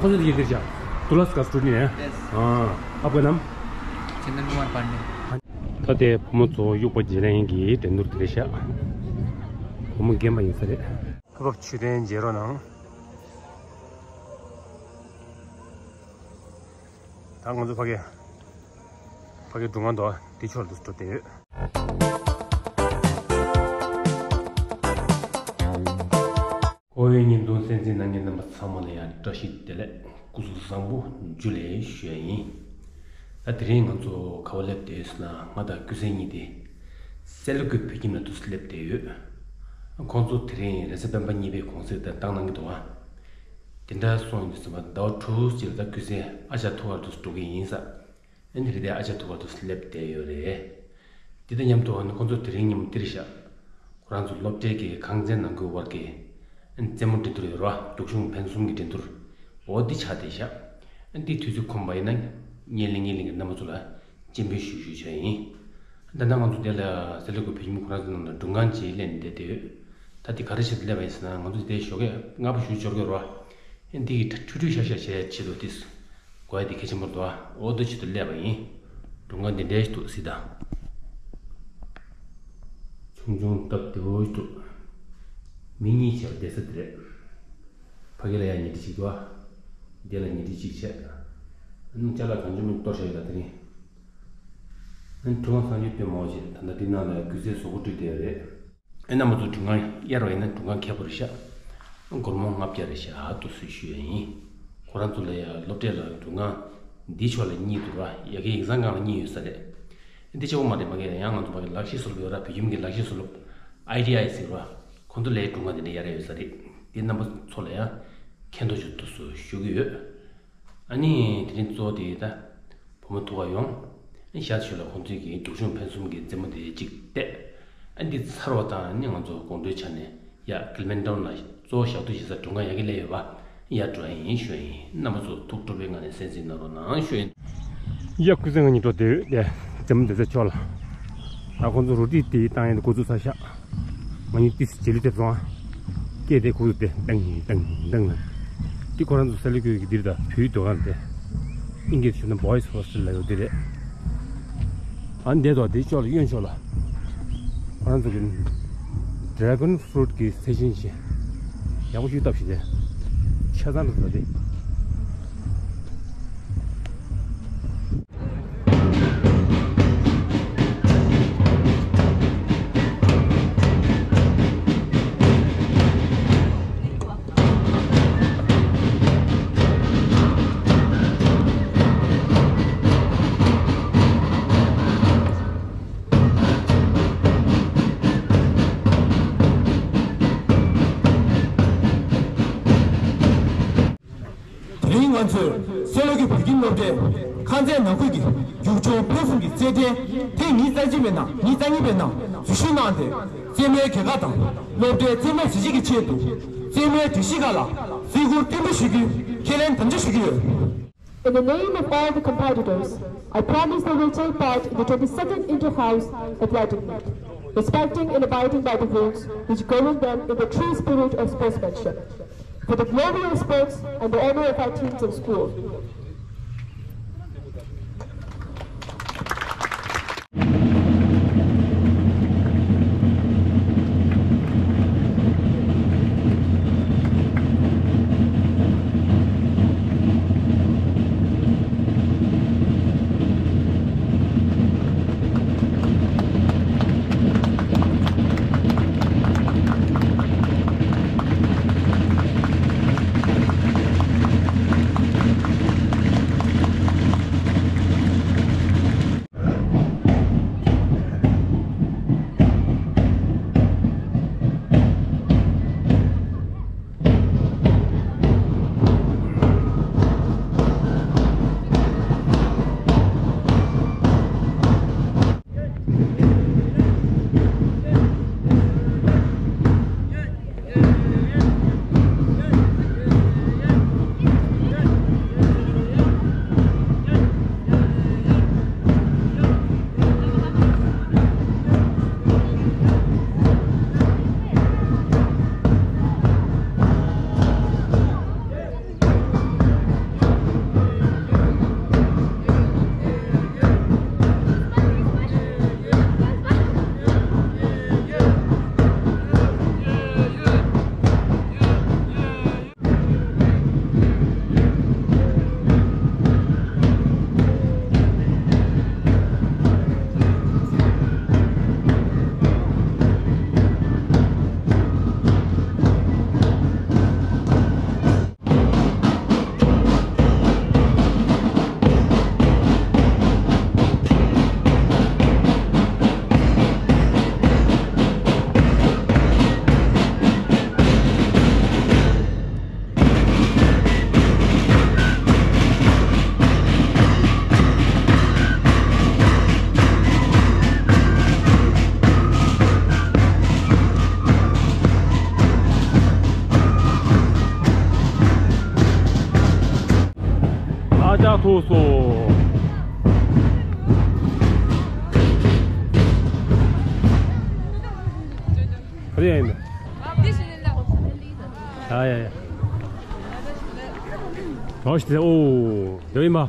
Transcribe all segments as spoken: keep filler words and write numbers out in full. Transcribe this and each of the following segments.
कौन सा टिकट दे रहे आप? तुला का स्टूडेंट है। यस। हाँ, आपका नाम? चंदन कुमार पांडे। ད་ལྟའི་བུ་མོ་ཚོ་དབྱུག་པ་འབྱེད་ལེན་གྱི་འགྲན་བསྡུར་དེ་རེད་ཤག་བུ་མོ་རྒན་པ་ཡིན་ས་རེད། ཁ་བབ་མཆོད་རྟེན་མཇལ་རོགས་གནང་། ད་ང་ཚོ་ཕ་གི་ཕ་གི་སྒྲུབ་ཁང་དུ་འདི་ཕྱོགས་སུ་འགྲོ་བསྡད་ཡོད། ཁོ་བོའི་བརྙན་ཐུང་གསན་གཟིགས་གནང་མཁན་རྣམ་པ་ཚང་མ་ལ་ཡང་བཀྲ་ཤིས་བདེ་ལེགས། སྐུ་གཟུགས་བཟང་པོ། འཇུ་ལེ་ཞུ་ཡ་ཡིན། ད་དེ་རིང་ང་ཚོ་ག་པར་སླེབས་བསྡད་ཡོད་ཟེར་ན། ང་དང་ཀུན་གསལ་གཉིས་དེ་སེ་ལ་ཀུའི་བོད་ཁྱིམ་ལ་དུ་སླེབས་བསྡད་ཡོད། ཁོང་ཚོ་དེ་རིང་རེས་གཟའ་སྤེན་པ་གཉིས་པའི་གུང་སེང་དེ་བཏང་གནང་གི་འདུག་ཨ། དེ་འདྲ་སོང་ཡིན་དུས་ཙམ་པ་ཟླ་བ་དྲུག་ཅིག་ལ་ད་ཀུན་གསལ་ཨ་ཅག་ཐུག་གར་དུ་འགྲོ་གི་ཡིན་ས། ཨ་ནི་རི་དེ་ཨ་ཅག་ཐུག་གར་དུ་སླེབས་བསྡད་ཡོད་རེད། དེ་དང་མཉམ་དུ་ཨ་ནི་ཁོང་ཚོ་དེ་རིང་ཉིན་མོ་འདིར་བཞག་ཁོ་རང་ཚོ་སློབ་གྲྭའི་གི་ཁང་ཚན་ནང་ཁུལ་བར་གྱི་ཨ་ནི་རྩེད་མོ་འགྲན་བསྡུར་ཡོད་རེད་བ། རྒྱུག་གཞུང་འཕེན་གསུམ་གྱི་འགྲན་བསྡུར། འོ་འདི་ཆགས་བསྡད་བཞག་ཨ་ནི་འདི་དུས་ཚོད་ཁོམ་པ་ཡིན་ན་བརྙན་ལེན་བརྙན་ལེན་གྱི་རྣམ་པ་ཚོ་ལ་སྤྱན་འབུལ་ཞུ་ཞུ་བྱས་ཡིན། ད་ལྟ་ང་ཚོ་འདི་ལ་སེ་ལ་ཀུའི་བོད་ཁྱིམ་ཁོ་རང་ཚོ་ནང་ལ་སྒྲུབ་ཁང་ཅིག་ལེན་བསྡད་དེ་ཡོད། ད་འདི་ག་རེ་བྱེད་དུ་སླེབས་པ་ཡིན་ཟེར་ན། ང་ཚོ་འདི་ཞོགས་ཀས་སྔ་པོ་ཞིག་འབྱོར་གྱི་རེད་བ། ཨ་ནི་འདི་གི་ཁྲུས་ཁྲུས་ཤག་ཤག་བྱས་ཆེད་དུ་ཏིས་དགོས་ཡ་དེ་གལ་ཆེན་པོ་འདུག་ཨ། འོ་དེ་ཆེད་དུ་སླེབས་པ་ཡིན། སྒྲུབ་ཁང་འདི་འདྲའི་ཞིག་འདུག་སྲིད་ད། ཆུང་ཆུང་སྟབས་བདེ་བོ་ཞིག་འདུག་མི་གཉིས་བྱས་པ་བསྡད་ས་དེ་རེད། ཕ་གི་ལ་ཡ་ཉལ་ཁྲི་ཞིག་འདུག་ཨ། འདི་ལ་ཉལ་ཁྲི་གཅིག་བྱས། ཨ་ནི་ཅ་ལག་གང་བྱུང་མིན་གཏོར་བཞག་ཡོད་ད་དེ་རིང་། ཨ་ནི་སྒྲུབ་ཁང་སངས་རྒྱས་སྟོན་མོ་ཞེས་ད་ལྟ་འདི་ནང་ལ་ཡ་ཀུན་གསལ་བཟོ་བཀོད་བསྒྲིགས་བསྡད་ཡོད་རེད། ཨེ་རྣམ་པ་ཚོ་སྒྲུབ་ཁང་གཡར་བ་ཡིན་ན་སྒྲུབ་ཁང་ཁེ་པོ་རེད་ཤག་སྒོར་མོ་ལྔ་བརྒྱ་རེད་ཤག་ཏུ་སུས་ཞུ་ཡ་ཡིན། ཁོ་རང་ཚོ་ལ་ཡ་སློབ་གྲྭ་ལ་སྒྲུབ་ཁང་འདི་ཕྱོགས་ལ་གཉིས་འདུག་ར། ཡ་གི་ཡིག་ཚང་སྒང་ལ་གཉིས་ཡོད་ས་རེད། འདི་གཅིག་པོ་མ་རེད། མ་གི་ཡང་ང་ཚོ་མ་གི་ལག་ཤེས་གསོ་རུ་ཡོད་ར། བོད་ཁྱིམ་གྱི་ལག་ཤེས་གསོ་རུ་ཨའི་ཊི་ཨའི་ཟེར་ར། ཁོང་ཚོ་ལ་ཡ་སྒྲུབ་ཁང་འདི་འདྲ་གཡར་ཡ་ཡོད་ས་རེད། འདི་རྣམ་པ་ཚོ་ལ་ཡ་མཁྱེན་རྟོགས་ཞུ་ཏུ་སུ་ཞུ་གི་ཡོད། ཨ་ནི་དེ་རིང་གཙོ་བོ་དེ་ད་བུ་མོ་ཐུག་ག་ཡོང་། ཨ་ནི་ཞག་ཞུ་ལ་ཁོང་ཚོའི་གི་རྒྱུག་གཞུང་འཕེན་གསུམ་གྱི་རྩེད་མོ་དེ་གཅིག་བལྟས། ཨ་ནི་འདི་ཚར་བ་དང་ཨ་ནི་ང་ཚོ་དགོང་དྲོའི་ཆ་ནས་ཡ་ཀིལ་མན་ཊོན་ལ་གཙོ་བོ་ཞག་སྡོད་བྱེད་ས་སྒྲུབ་ཁང་ཡ་གི་སླེབས་ཡོད་པ་ཡ་འགྲོ་ཡ་ཡིན་ཞུ་ཡ་ཡིན། རྣམ་པ་ཚོ་ཐུགས་སྤྲོ་བའི་ངང་ནས་གསན་གཟིགས་གནང་རོགས་གནང་ཞུ་ཡ་ཡིན། ཡ་ཀུན་གསལ་ང་གཉིས་འགྲོ་བསྡད་ཡོད་དེ། རྩེད་མོ་འདི་ཚོ་ཕྱོགས་ལ། ད་ཁོང་ཚོ་རོ་ཏི་དེ་བཏང་ཡ་འདི་འགོ་ཚུགས་ཚར་ཤག་ང་གཉིས་ཏིས་རྗེས་ལུས་ཐེབས་སོང་ཨ། སྐད་དེ་ཁུག་ཏུ་དེ་ཏང་ཏང་ཏང་ལ། འདི་ཁོ་རང་ཚོ་སེ་ལ་ཀུའི་གི་འདིར་ད་བུའི་འདུ་ཁང་དེ། ཨིན་སྐད་ཞུ་ན་Boys Hostel ལ་ཡོད་དེ་རེད། ཨ་འདས་དོ་དེ་ཕྱོགས་ལ་གཡོན་ཕྱོགས་ལ། ཁོ་རང་ཚོ་གི་Dragon Fruit གི་ཚལ་ཆེན་ཞིག་ཡག་པོ་ཞིག་བཏབ་ཤིག་དེ། ཆ་ཚང་རུ་ད་དེ། དེ་རིང་ང་ཚོས་སེ་ལ་ཀུའི་བོད་ཁྱིམ་སློབ་གྲྭའི་ཁང་ཚན་ནང་ཁུལ་གྱི་རྒྱུག་ཆུང་ཕུན་སུམ་གྱི་རྩེད་འགྲན་ཐེངས་ཉི་ཤུ་རྩ་གཅིག་པའི་ནང་ཉི་ཤུ་རྩ་གཉིས་པའི་ནང་འཛུལ་ཞུགས་གནང་སྟེ། རྩེད་མོའི་རྒྱལ་ཁ་དང་སློབ་གྲྭའི་རྩེད་མོ་གཟི་བརྗིད་ཀྱི་ཆེད་དུ་རྩེད་མོའི་སྒྲིག་གཞི་ཁག་ལ་བརྩི་བཀུར་བརྟན་པོ་ཞུ་རྒྱུའི་ཁས་ལེན་དམ་བཅའ་ཞུ་རྒྱུ་ཡོད། In the name of all the competitors, I promise they will take part in the twenty-second Inter-House Athletic Meet, respecting and abiding by the rules which govern them in the true spirit of sportsmanship, for the glory of sports and the honor of our teams and school. ལྕགས་ཐོག་སོ། ག་རེ་ཡིན་ནམ། ཡ་ཡ་ཡ། ཨོ་ཤི་ཏེ་ཨོ། ཡོད་ཡིན་པ།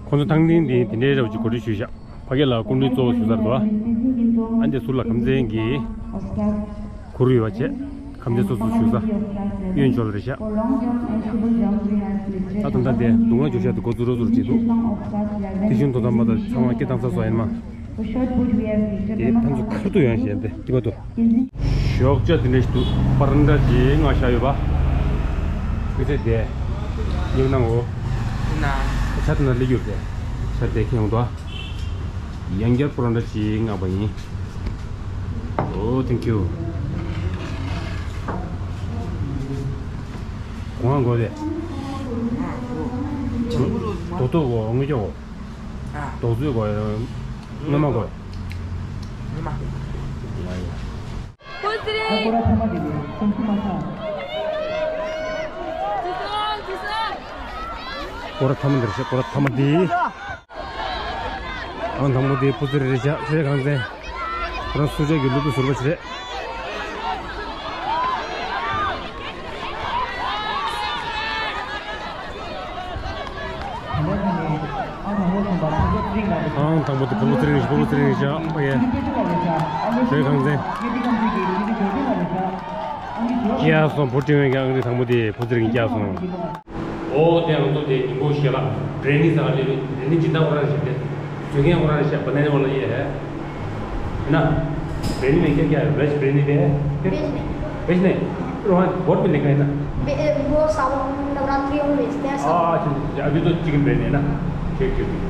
ཁོང་ཚོ་ཐང་སྟེང་འདི་དེ་འདྲའི་རབ་ཅིག་གོ་སྒྲིག་ཞུས་ཤག་ཕ་གི་ལ་སྐུ་མགྲོན་གཙོ་བོ་ཞུ་ས་རེད་དོ། ཨ་འདི་ཟུར་ལ་ཁམས་ཚན་གྱི་གུ་རུ་ཡོད་པ་བྱས། ཁམས་ཚན་སོ་སོ་ཞུ་ས་གཡོན་ཕྱོགས་ལ་རེད་ཤག་ད་དུང་ད་དེ་སྡུག་བསྔལ་འཇོག་ཤག་དེ་འགོ་ཚུགས་རོགས་ཚུགས་བྱེད་འདུག་དེ་བཞིན་དུ་ད་མ་ད་ཚང་མ་སྐད་བཏང་ས་སོ་ཡིན་མ། དེ་ཕན་ཚུན་ཁར་དུ་ཡོང་བཞིན་པའི་སྐྱིད་པ་དུ། ཞོགས་ཇ་དེ་འདྲ་ཞིག་འདུག་པར་འདྲ་ཅིག་མངགས་བཞག་ཡོད་པ། ཁྱོད་ཚེ་དེ། ཉེ་ནང་འོ། ན། ཆ་དེ་ན་ལི་ཡོད་དེ། ཆ་དེ་ཁྱེད་ཡོང་དོ། ཡང་བསྐྱར་པར་འདྲ་ཅིག་མངགས་པ་ཡིན། ཨོ་ཐེང་ཁྱུ། གོང་གོ་དེ། དོ་དོ་གོ་དངུལ་ཀྱོག་གོ། ཨ། རྡོག་བཟོས་དགོས། སྔོན་མ་དགོས། སྔོན་མ། སྐོར་ར་ཐ་མ་དེ་ལས་ཁོང་ཚོ་མ་ཆགས། སྐོར་ར་ཐ་མ་འདིར་ཤེས། སྐོར་ར་ཐ་མ་འདི། ཨང་དང་པོ་དེ་སྤུ་ཙིར་རེད་ཤག་ཚེ་གང་ཚེ། ཁོ་རང་སུ་ཇ་གི་ལུག་ཏུ་ཟུར་པ་ཞིག་རེད། ཨང་དང་པོ་དེ་བུ་མོ་ཚེ་རིང་ཞིག་བུ་མོ་ཚེ་རིང་ཞིག་ཨོ་ཡེ། ཞོལ་གངས་ཅན། སྐྱེས་སོང་བུ་ཁྲིད་མཁན་གྱི་ཨང་རིམ་དང་པོ་དེ་བུ་ཚེ་རིང་སྐྱེས་སོང་། ཨོ་དེ་ང་ཚོ་དེ་ཉིན་གུང་ཞེ་ལ་བྲེ་ནི་ཟ་ག་སླེབས། བྲེ་ནི་སྦྱིན་བདག་ཁོ་རང་རེད་ཤག་དེ་བཟོ་མཁན་ཁོ་རང་རེད་ཤག་བ་ནན་ནི་བ་ལ་ཡེ་ཧེ། ན། བྲེ་ནི་མིང་ཅན་ཀྱ་བེཇ་བྲེ་ནི་དེ། བེཇ་ནི། བེཇ་ནི། རོ་ཧན་བོར་མི་ལེགས་ན་ཡིན་ན། བེ་ཨེ་བོ་ས་བ། रात्रि हम बेचते हैं सब। हाँ, अच्छा, अभी तो चिकन बिरयानी है ना? ठीक, ठीक, ठीक।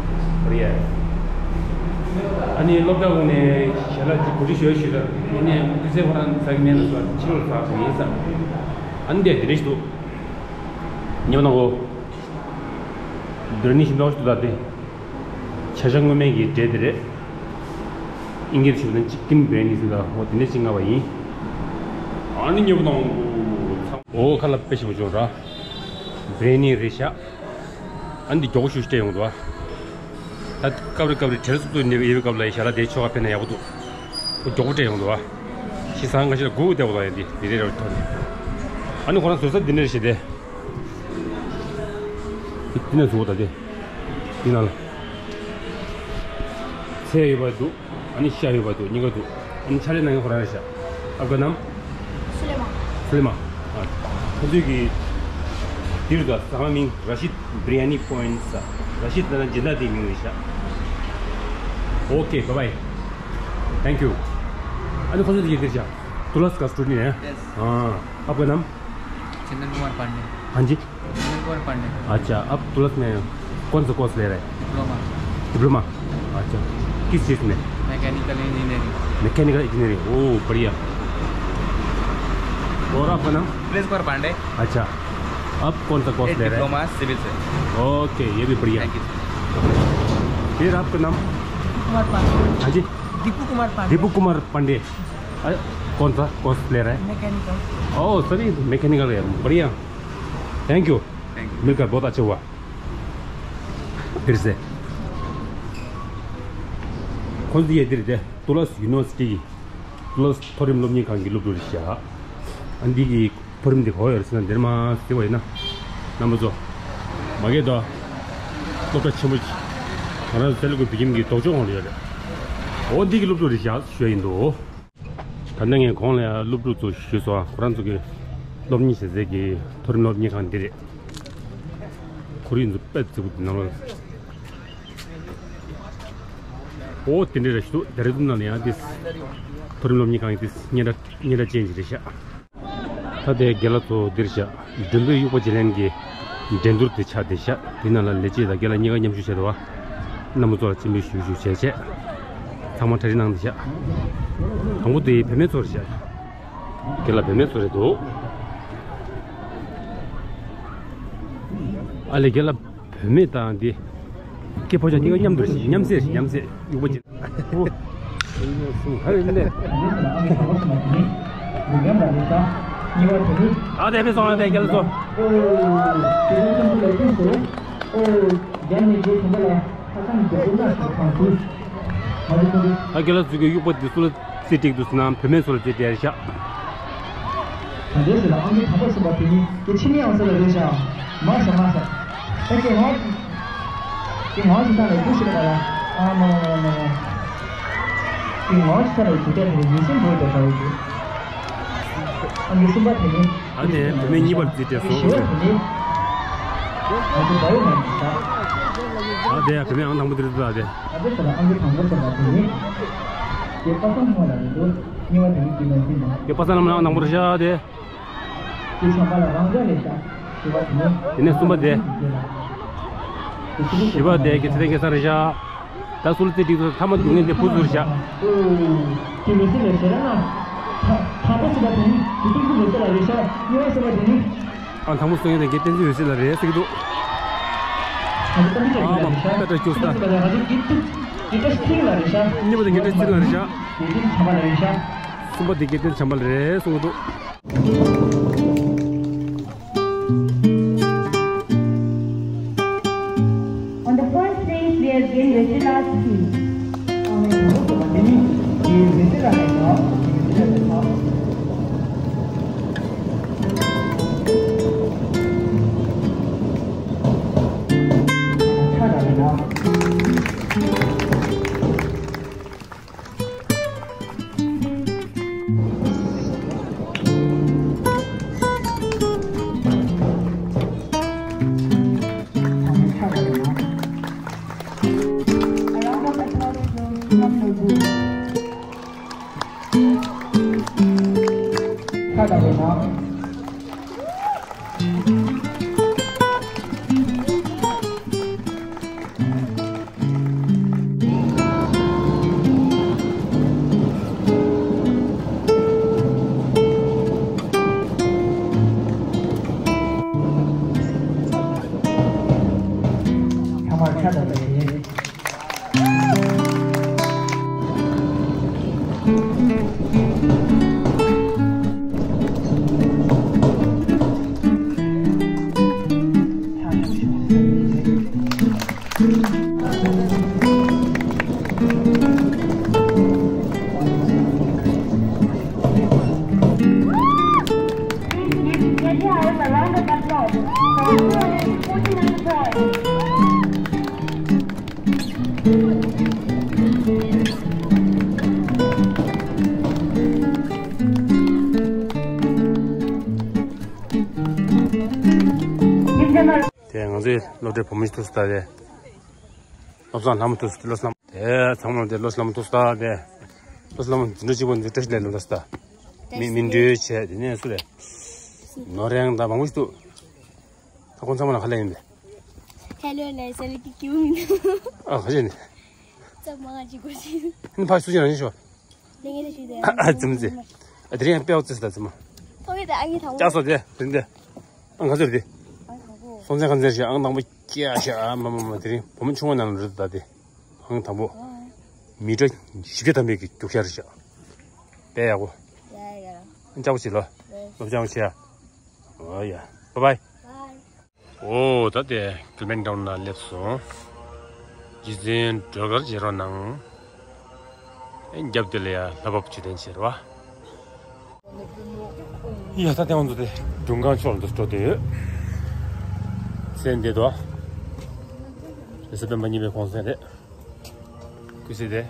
बढ़िया है। अनि लोकडाउन ने शाला जी पूरी शो शो। इन्हें किसे वरन सग में ना सो चिल सा ये सब। अंदे दिनेश तो। ཉོ་ནོ། འདིར་ནི་ཤིང་ཏོག་ཞིག་ཏུ་ད་དེ། ཆ་ཤ་སྔོན་མའི་གི་འབྲས་དེ་རེད། ཨིན་སྐད་ཞུ་ན་ཅིག་ཀིན་བེ་རེ་ནི་ཟེར་ད། འོ་དེ་ནས་ཅིག་ང་བ་ཡིན། ཨ་ནི་ཉོ་ནོ། འོ་ཁ་ལ་དཔེ་ཞིག་བྱུང་ར། བེ་རེ་ནི་རེད་ཤག་ཨ་ནི་མགྱོགས་པོ་ཞུ་སྤྲད་ཡོང་འདུག་ཨ། ད་སྐབས་རེ་སྐབས་རེ་བྲེལ་ཟུག་ཏུ་ནི་ཡོད་པའི་སྐབས་ལ་ཡ་ཤ་ལ་དེ་ཆོ་ག་ཕེ་ན་ཡག་པོ་འདུག་མགྱོགས་པོ་སྤྲད་ཡོང་འདུག་ཨ། ཤི་སང་ཁ་ཤས་ལ་སྒུག་བསྡད་པ་ལ་ཡ་འདི་འདི་རེད་ར་ཐོག་ནས། ཨ་ནི་ཁོ་རང་བཟོ་ས་འདི་འདྲ་རེད་ཤག་དེ། འདི་ནས་བཟོ་ད་དེ། འདི་ནང་ལ། ཚལ་ཡོད་པ་འདུག་ཨ་ནི་ཤ་ཡོད་པ་འདུག་གཉིས་ཀ་འདུག་ཨ་ནི་ཕྱག་ལས་གནང་མཁན་ཁོ་རང་རེད་ཤག་ཨབ་ག་ནམ། སུ་ལེ་མ། སུ་ལེ་མ། ཨ། ཁོ་ཚོས་ཀྱི། འདིར་ད་ཟ་ཁང་མིང་ར་ཤིད་བི་རི་ཡ་ནི་པོ་ཡིན་ས། ར་ཤིད་ལ་ན་སྦྱིན་བདག་དེའི་མིང་རེད་ཤག་ཨོ་ཀེ། བྷའི་བྷའི། Thank you། ཨ་ནི་ཁོ་ཚོས་དེ་ཡི་འདིར་ཤག་ཏུ་ལ་སི་ཀ་སི་ཊུ་ཌེན་ཊ། ཡེ་སི། ཨ། ཨབ་ག་ནམ། चंदन कुमार पांडे। हाँ जी। चंदन कुमार पांडे। अच्छा, आप तुलस में कौन सा कोर्स ले रहे हैं? डिप्लोमा। डिप्लोमा? अच्छा, किस चीज़ में? Mechanical engineering. मैकेनिकल इंजीनियरिंग, ओह, बढ़िया। और आपका नाम? प्रिंस कुमार पांडे। अच्छा, आप कौन सा कोर्स ले रहे हैं? डिप्लोमा सिविल से। ओके, ये भी बढ़िया। Thank you. फिर आपका नाम? कुमार पांडे। हाँ जी? दीपू कुमार पांडे। दीपू कुमार पांडे। अ, कौन सा कोर्स ले रहा है? मैकेनिकल। ओह, सभी मैकेनिकल है, बढ़िया। Thank you. Thank you. मिलकर बहुत अच्छा हुआ। फिर से। ཁོང་ཚོ་ཡ་འདིར་དེ་ཏུ་ལ་སི་ཡུ་ནི་ཝར་སི་ཊི་གི་ཏུ་ལ་སི་མཐོ་རིམ་སློབ་གཉེར་ཁང་གི་སློབ་ཕྲུག་རེད་ཤག་ཨ་འདི་གི་མཐོ་རིམ་དེ་ག་པར་ཡོད་རེད་ཟེར་ན་འདིར་མ་ཟེར་བ་ཡིན་ན། རྣམ་པ་ཚོ། མ་གི་དོ། སློབ་གྲྭ་ཆེན་པོ་ཅིག་ང་རང་ཚོ་ཚལ་ལུ་གུ་བི་ཁྱིམ་གྱི་ལྡོག་ཕྱོགས་ཁོངས་ལ་ཡོད་རེད། འོ་འདི་གི་སློབ་ཕྲུག་རེད་ཤག་ཞུ་ཡ་ཡིན་འདུག་ད་ལྟ་ངས་གོང་ལ་ཡང་སློབ་ཕྲུག་ཚོ་ཞུས་སོང་། ཁོ་རང་ཚོ་གི་སློབ་གཉེར་བྱེད་སའི་གི་མཐོ་རིམ་སློབ་གཉེར་ཁང་འདི་རེད། ཁོར་ཡུག་ཚོ་དཔེ་བརྩེ་པོ་འདུག་ནང་ལོགས། ཨོ་དེ་འདྲ་རེད་ཤག་ད་རེས་ཚོ་ནང་ལ་ཡང་དེ་མཐོ་རིམ་སློབ་གཉེར་ཁང་དེ་སྙན་གྲགས་སྙན་གྲགས་ཅན་ཞིག་རེད་ཤག་ད་ལྟའི་རྒན་ལགས་ཚོ་འདིར་བཞག་མགྲོན་པོའི་དབྱུག་པ་བརྗེ་ལེན་གྱི་འགྲན་བསྡུར་དེ་ཆགས་བསྡད་ཤག་དེ་ནང་ལ་ལས་བྱེད་དང་རྒན་ལགས་གཉིས་ཀ་མཉམ་ཞུགས་བྱས་འདུག་བ། རྣམ་པ་ཚོ་ལ་སྤྱན་འབུལ་ཞུ་ཞུ་བྱས་བྱས། ཚང་མ་གྲ་སྒྲིག་གནང་བསྡད་ཤག་དང་པོ་དེ་བུད་མེད་ཚོ་རེད་ཤག་རྒན་ལགས་བུད་མེད་ཚོ་རེད་འདུག་ཨ་ལས་རྒན་ལགས་བུད་མེད་དང་འདི། སྐྱེས་ཕོ་ཆ་གཉིས་ཀ་མཉམ་དུ་རེད་ཤག་མཉམ་བསྲེས་རེད་མཉམ་བསྲེས་དབྱུག་པ་བརྗེ། ཨ་དེ་ཕེབས་སོང་ཨ་དེ་རྒན་ལགས་ཚོ། ཨ་རྒན་ལགས་ཚོ་གི་དབྱུག་པ་འདི་སུ་ལ་རྩེ་གྲིག་འདུག་ཟེར་ན་བུད་མེད་ཚོ་ལ་རྩེ་གྲིག་རེད་ཤག་ད་ལྟའི་ཟེར་ལ་ཨང་ཀི་དང་པོ་ཟིན་པ་དེ་ཉིད་ཀྱི་ཕྱི་མི་ཡང་ཟེར་ལ་རེད་ཤག་མ་ཟ་མ་ཟ། ད་ཀྱེ་ངོ་། ཀྱེ་ངོ་ཟེར་ད་ལ་རྒྱུ་ཞིག་ལ་ལ། ཨ་མ་མ་མ་མ་མ། ཀྱེ་ངོ་ཟེར་ད་ལ་རྒྱུ་དེ་ལ་ཡིད་སེམས་འགྲོ་དེ་ལྟ་བུ་རྒྱུ། ཨང་ཀི་གསུམ་པ་དེ་ཉིད། ཨ་ནི་བུད་མེད་གཉིས་པར་རྩིས་སྤྲད་སོང་། བཞི་བ་དེ་ནི། ང་ཚོ་ཟླ་བའི་ནང་གི་ཟླ། ཨ་དེ་ཡ་བུད་མེད་ཨང་དང་པོ་དེ་རེད་ད་དེ། ཨ་དེ་ཚོ་ལ་ཨང་ཀི་དང་པོ་ཟེར་བ་དེ་ནི། དེ་པ་སངས་ལྷུང་བ་ལ་རེད་འདུག་གཉིས་པ་དེ་ནི་དེ་ནང་ཟིན་མ། དེ་པ་སངས་ལྷུང་ན་ཨང་དང་པོ་རེད་ཤག་དེ། དེ་བྱམས་པ་ལ་རང་འཇགས་ལས་ཤག་བཞི་པ་དེ་ནི། དེ་ནས་གསུམ་པ་དེ། བཞི་པ་དེ་གི་ཚེ་ཚེ་གེ་སར་རེད་ཤག་ད་སུ་ལ་རྩེ་གྲིག་ཐོག་མཐའ་མ་སྡུག་བསྔལ་དེ་ཕུ་ཚུར་བཞག་དེ་མི་སྲིད་ལ་ཞེ་དྲག་ན། ད་དང་པོ་སུ་བ་དེ་ནི་དེ་ཏིག་ཏིག་མི་སྲིད་ལ་རེ་ཤག་གཉིས་པ་སུ་བ་དེ་ནི། ཨ་དང་པོ་སུ་ཡིན་དེ་གེ་བསྟན་འཛིན་འོད་ཟེར་ལ་རེད་ཟེར་གི་འདུག་ཨ་མ་པད་ཏྲ་ཅུ་ས། གཉིས་པ་དེ་གེ་བསྟན་འཛིན་ལ་རེད་ཤག་གསུམ་པ་དེ་གེ་བསྟན་འཛིན་བྱམས་པ་ལ་རེད་གསུང་གི་འདུག On the first stage, we have Gen Vesila's team. དེ་ང་ཚོའི་སློབ་གྲྭའི་བུ་མོ་ཞིག་ཐུག་སོང་། ད་དེ་བློ་བཟང་ལྷ་མོ་ཐུག་སོང་། བློ་བཟང་། དེ་ཚང་མ་དེ་བློ་བཟང་ལྷ་མོ་ཐུག་སོང་། ད་དེ་བློ་བཟང་ལྷ་མོ་འཛིན་གྲྭ་གཅིག་པ་འཛིན་བཀྲ་ཤིས་ལགས་ལ་ལོ་ཟེར། ད་མི་མི་འགྲོའི་བྱས། དེ་ནས་སུ་རེད། ནོར་གླིང་དང་མང་པོ་ཞིག་འདུག་ད་ཁོང་ཚང་མ་ལ་ཁ་ལས་ཡིན་པས། ཁ་ལས་ལས་ཟེར་གི་ཀྱུ་མི་འདུག་ཨ་ཁ་ལས་ནས། ཙམ་མ་ང་ཅིག་གོ་ཞིག་ནི་ཕ་སུ་ཅི་རང་ཡིན་ཤོག་ལས་ངན་ཞིག་རེད། ཨ་ཙམ་ཙེ། ཨ་དེ་རིང་ཡང་དཔེ་བ་ཙེ་ས་ད་ཙམ་མ། ཐོག་གི་ད་ཨ་ངའི་དང་པོ། ཀྱག་སོ་དེ་དེ་འདི། ཨང་ག་ཚོད་རེད་དེ། ཨང་དང་པོ། སྲོང་བཙན་ཁ་མཛེས་ཤག་ཨང་དང་པོ་སྐྱེ་ཤག་ཨ་མ་མ་མ། དེ་རིང་བུ་མོ་ཆུང་བ་ནང་ལ་རེད། ད་དེ་ཨང་དང་པོ། ཨ། མི་ཊར་བཞི་བརྒྱ་ཐམ་པའི་གི་རྒྱུག་ཤར་ཤག་དཔེ་ཡག་པོ། ཡ་ཡ། ཨང་ཅག་པོ་བྱེད་ལོ། ལོ་ཅག་པོ་བྱེད་ཡ། ཨོ་ཡ། བཱའི་བཱའི། བཱའི། ཨོ་ད་དེ་ཀིལ་མན་ཊའུན་ནང་སླེབས་སོང་། རྗེ་བཙུན་སྒྲོལ་དཀར་མཇལ་རོགས་གནང་། ཨེ་རྒྱབ་དེ་ལ་ཡ་ལྷ་བབས་མཆོད་རྟེན་བྱེད་རོགས། ཡ་ད་དེ་ང་ཚོ་དེ་སྒྲུང་ཁང་ཕྱོགས་ལ་འགྲོ་འགྲོ་དེ་ཡོད། མཚན་འདི་དོ། རེས་གཟའ་སྤེན་པ་གཉིས་པའི་གུང་སེང་རེད། ཀུ་སི་དེ།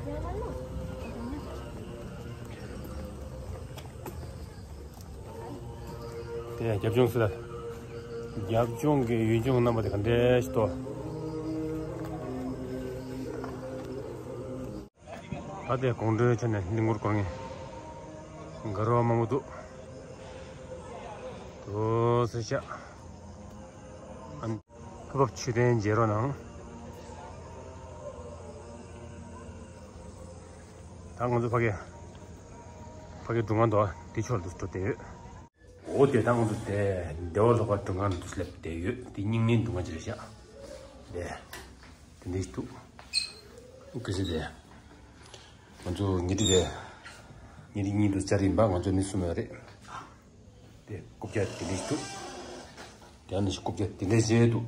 དེ་ཡང་རྒྱབ་ལྗོངས་སུ་ལ། རྒྱབ་ལྗོངས་ཀྱི་ཡུལ་ལྗོངས་རྣམ་པ་དེ་ག་འདྲས་ཤིག་ཏོ། ད་ལྟའི་དགོང་དྲོའི་ཆ་ནས་གླིང་སྐོར་སྐོར་མཁན་དགའ་རབ་མང་པོ་འདུག་ཏོ་སེ་ཤ། ཨ། ལྷ་བབས་མཆོད་རྟེན་མཇལ་རོགས་གནང་། ད་ང་ཚོ་ཕ་གི་ཕ་གི་སྒྲུང་ང་འདུག་དེ་ཕྱོགས་ལ་འགྲོ་བསྡད་ཡོད། འོ་དེ་ད་ང་ཚོ་དེ་བདེ་བ་ལྷ་ཁང་སྒྲུང་ཁང་དུ་སླེབས་བསྡད་ཡོད། དེ་རྙིང་མའི་སྒྲུང་ཁང་ཅིག་རེད་ཤག་དེ་དེ་འདྲ་ཞིག་འདུག་ཀུ་སི་དེ། ང་ཚོ་ཉི་ཁྲི་དེ། ཉི་ཁྲི་གཉིས་འདུག་བཅར་ཡིན་པ། ང་ཚོ་མི་གསུམ་ཡོད་རེད། དེ་རྐུབ་བཀྱག་དེ་འདྲ་ཞིག་འདུག་དེ་ནི་རྐུབ་བཀྱག་དེ་འདྲ་བྱས་འདུག་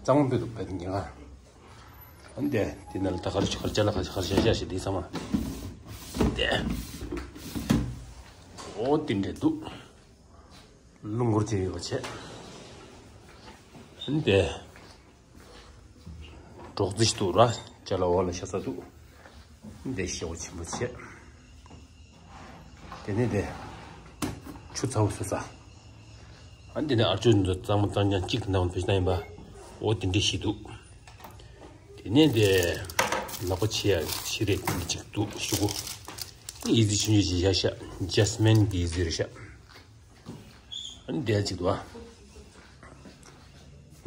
གཙང་མ་དཔེ་འདུག་དཔེ་འདུག་ཉེ་ཁ། ཨ་ནི་དེ་དེ་ནང་ལ་ད་ག་རེ་ག་རེ་ཅ་ལག་ག་རེ་ག་རེ་བཞག་བཞག་ཞིག་དེ་ཚང་མ། དེ། འོ་དེ་འདྲ་འདུག་རླུང་འཁོར་བྱས་ཡོད་པ་བྱས། ཨ་ནི་དེ། འབྲོག་རྩི་ཞིག་འདུག་ར། ཅ་ལག་འོག་ལ་ཤ་ཚ་འདུག་འདི་ཞེ་པོ་ཆེན་པོ་བྱས། དེ་ནས་དེ། ཆུ་ཚ་པོ་བཟོ་ས། ཨ་འདི་ནས་ཨར་ཅོ་འདི་ཚོ་གཙང་མ་གཙང་རྐྱང་གཅིག་གི་ནང་བེད་སྤྱོད་ཡིན་པ། འོ་དེ་འདྲ་ཞིག་འདུག་དེ་ནས་དེ། ལག་པ་ཕྱེ་ཡ་ཕྱེ་རེད་དེ་འདྲ་གཅིག་འདུག་ཤོག་གུ། ཡི་ཙི་ཆུང་ཆུང་ཞིག་བཞག་ཤག་ཇ་སི་མིན་གྱི་ཡི་ཙི་རེད་ཤག་ཨ་ནི་དེ་གཅིག་འདུག་ཨ།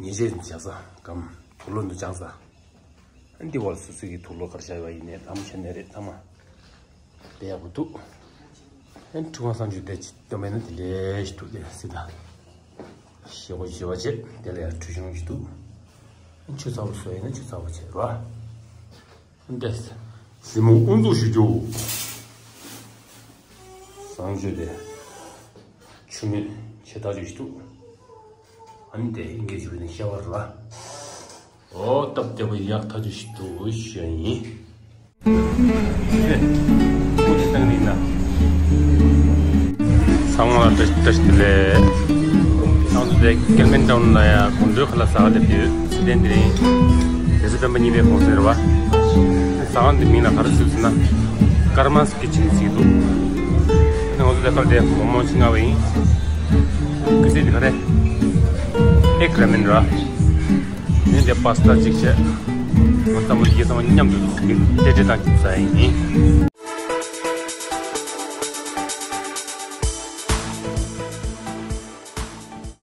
ཉལ་ཆས་འདི་བཞག་ས་གམ། དུག་ལོག་འདི་བཅང་ས། ཨ་ནི་འདི་བར་སོ་སོ་གི་དུག་ལོག་ག་རེ་བཞག་ཡོད་པ་ཡིན་ནའི་ལམ་ཆེན་ནས་རེད་ཚང་མ། དེ་ཡག་པོ་འདུག་ཨ་ནི་ཁྲི་ཁང་གསར་འཇུག་དེ་ཅིག་སྟོན་པ་ཡིན་ན་དེ་ལས་ཞིག་འདུག་དེ་སྲིད་ད། ཞེ་པོ་ཞེ་པོ་བྱས་དེ་ལ་ཡང་ཁྲུས་གཞོང་ཞིག་འདུག་ཨ་ནི་ཆུ་ཚ་པོ་བཟོ་ཡིན་ན་ཆུ་ཚ་པོ་བྱས་རོ། འདི། གཟིགས་མོ་དབུ་འཛུགས་ཞུ་རྒྱུ། བཟང་སྤྱོད་དེ། ཆུ་མེད་ཆེ་ཐག་ཆོད་ཞིག་འདུག་ཨ་ནི་དེ་ཨིན་སྐད་ཞུ་བའི་ནི་ཤ་བར་ལ། འོ་སྟབས་བདེ་པོ་ཡག་ཐག་ཆོད་ཞིག་འདུག་ཞུ་ཡ་ཡིན། ཚང་མ་ལ་བཀྲ་ཤིས་བཀྲ་ཤིས་བདེ་ལེགས། ང་ཚོ་དེ་ཀིལ་མན་ཊའུན་ལ་ཡ་དགོང་དྲོའི་ཁ་ལག་ཟ་ག་སླེབས་ཡོད། ཚེ་བརྟན་དེ་རིང་རེས་གཟའ་སྤེན་པ་གཉིས་པའི་གུང་སེང་རེད་བ། ཟ་ཁང་འདི་མིང་ལ་ག་རེ་ཟེར་ཟེར་ན། ཀརྨ་ཀི་ཆན་ཟེར་གྱི་འདུག་ང་ཚོ་དེ་གར་དེ་མོག་མོག་ཅིག་མངགས་པ་ཡིན། ཀི་སི་དེ་ག་རེ། ཨེག་ར་མེན་ར། ནི་དེ་པ་སི་ཏ་གཅིག་བྱས། ང་ཚང་མ་ཡིན་ཚང་མ་མཉམ་དུ་ཏྲེ་ཏྲེ་བཏང་གི་ཟ་ཡིན།